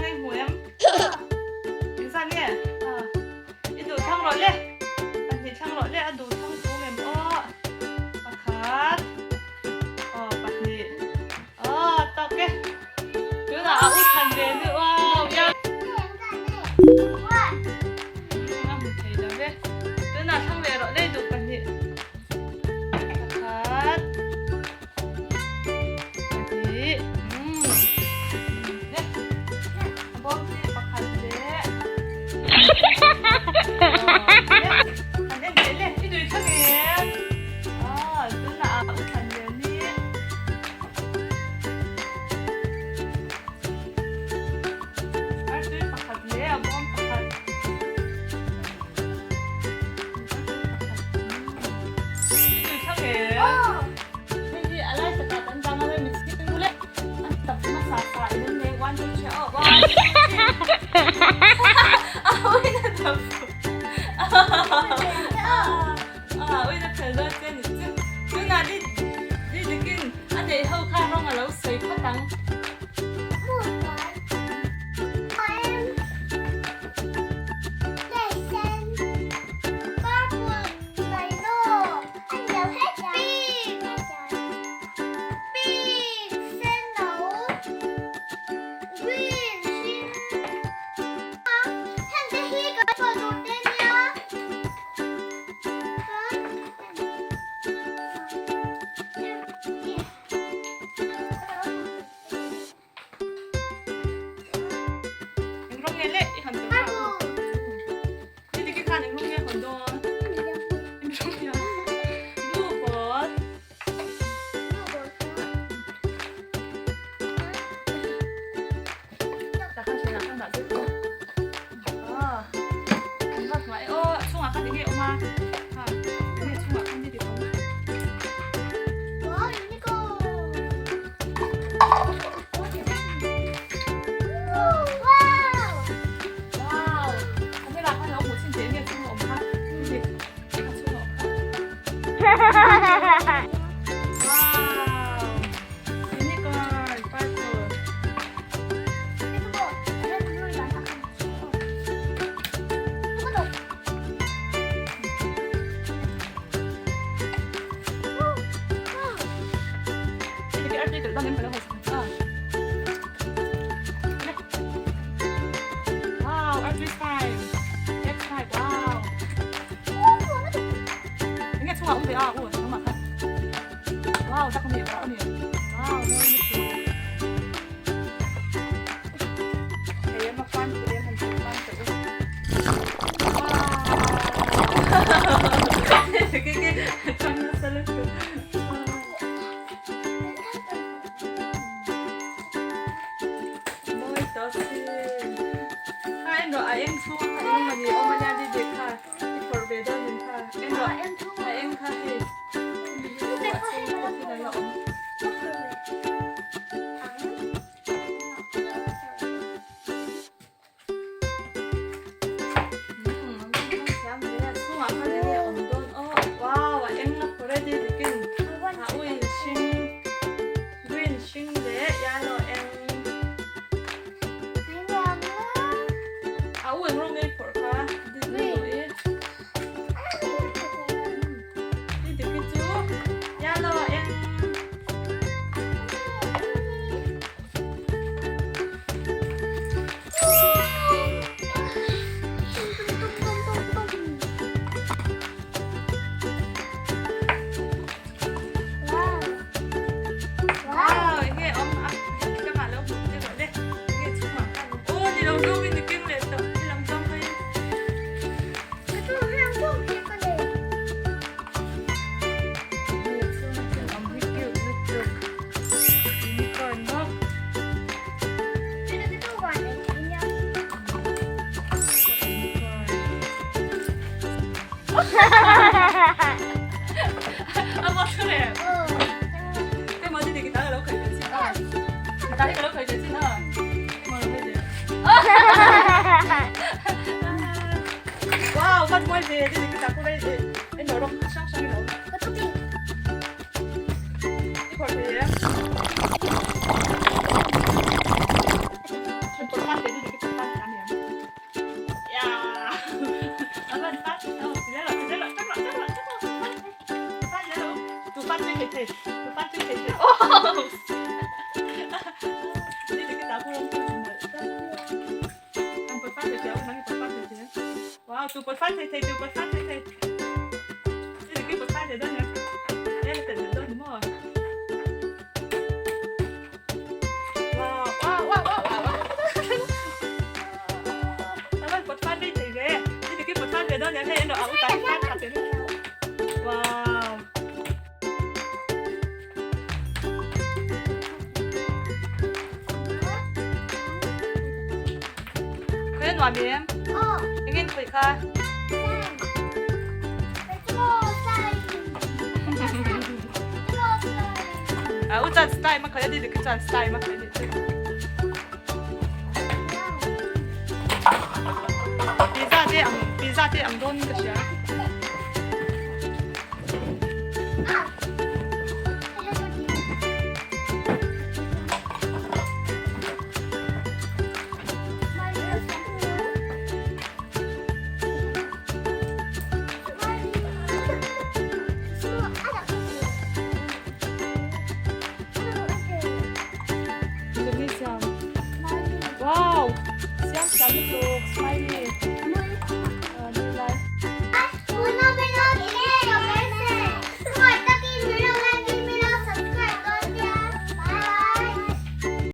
nge i hmu em? Engzat nge? I duh thlang rawh le. Pahnih thlang rawh le a duh thlang thung em aw. Pakhat. Aw pahnih. Aw tawk e. Tunah a u than ve nu aw. A hmu thei lo ve. Tunah thlang ve rawh le i duh pahnih. Pakhat. Pahnih. Le. A bawm chi pakhat leh. An en leh le. I duh thlang em? Aw tunah a u than ve ni. Artui pakhat leh a bawm pakhat. I duh thlang em? Hei hi a lai takah kan dang a rem i chhing le an tap hmasa sa in an nei one two three aw one two three a uin a tap a uin a phel dawn che ni chu tunah di di dikin a neih ho kha rawng a lo sawi phawt ang. Eng rawng nge le i han tawh a ni diki khan eng rawng nge hawn dawn eng rawng nge blue pawl tah khan thlenah khan dah zet tawh ah an va hmuh e aw chungah khan eng nge awm a ha eng nge chungah khan ni dik awm thei thei tu fan tui thei thei oh ni te ki ta ku rawng chu nalh tak an pawt fan thei thei a nang i pawt fan thei thei wow tu pawt fan thei thei tu pawt fan thei thei ni te ki pawt fan thei dawn em e telh belh dawn ni maw Wow, wow, wow, wow, wow, wow. Tama pawt fan rei thei ve. Ni te ki pawt fan ve dawn em hei en rawh a u tan fan khat em. Wow. Khawi a nuam em? Engin khawih kha? A u chuan style a khawih a ni dik chuan style a khawih a nih chu. Pizza te ang pizza te ang dawn in ka hria. Wow! Siam siam lutuk smiley.